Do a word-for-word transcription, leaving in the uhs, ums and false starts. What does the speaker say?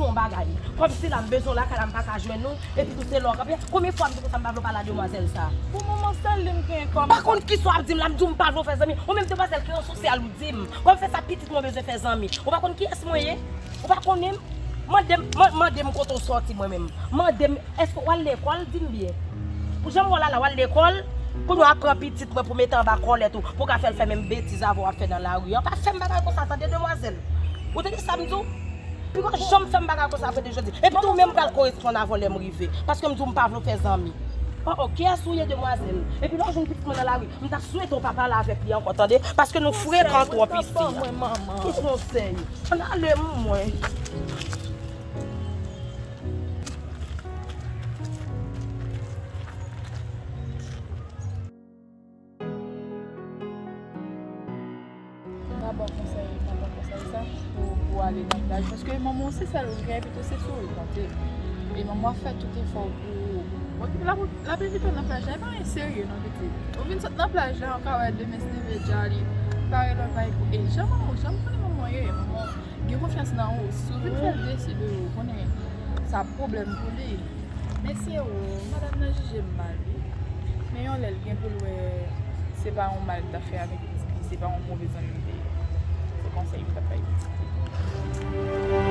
yon bagay. Kòmsi la m bezwen w lakay la, m pa ka jwenn ou, epi tou se lè w kanpe. Konbyen fwa m di konsa m pa vle w pale a demwazèl sa? Pou moman sèl li m gen kòm. Pa konn kisa w ap di m la, m di w m pa vle w fè zanmi. Ou menm demwazèl ki yon sosyal ou di m. Kòm fè sa pitit mwen bezwen fè zanmi. Ou pa konn kiyès mwen ye? Ou pa konnen m? Mande m, man- mande m kote w sòti mwen menm. Mande m, èske w al lekòl? Di m byen. Pou jan m wè w la la, w al lekòl? Kounye w ap pran pitit mwen pou mete anba kòlèt ou, pou w ka fè l fè menm betiz avè w ap fè nan lari an. Pa fè m bagay konsa, tande, demwazèl. Ou tande sa m di w? Piko janm fè m bagay konsa apre de jodi. Epi tou, ou menm pral koresponn avè w lè m rive. Paske m di w m pa vle w fè zanmi. Oh, oh, kiyès ou ye, demwazèl? Epi lè w jwenn pitit mwen nan lari, m ta swete w pa pale avèk li ankò, tande? Paske nou frekan twòp isi a. Ki konsèy? Ann ale, mwen. M pa ba w konsèy, m pa ba w konsèy sa pou, pou ale nan plaj. Paske manman w se sèl ou gen, epi tou se sou ou l konte. E manman w ap fè tout efò pou ou. Bon, epi l ap, l ap envite w nan plaj la, e pa anyen serye non, pitit. Ou vin sot nan plaj la, ou ka wè demen se leve dja, li pare lòt bagay pou, e jan manman w, jan m konnen manman w ye, manman w gen konfyans nan ou. Si w vin fè l desi de ou, konnen sa pwoblèm pou li. Men se ou, madanm nan jije m mal, wi. Men yon lè l gen pou l wè se pa yon mal m t ap fè avèk pitit li, se pa yon move zanmi m te ye. Se konsèy m t ap bay pitit li.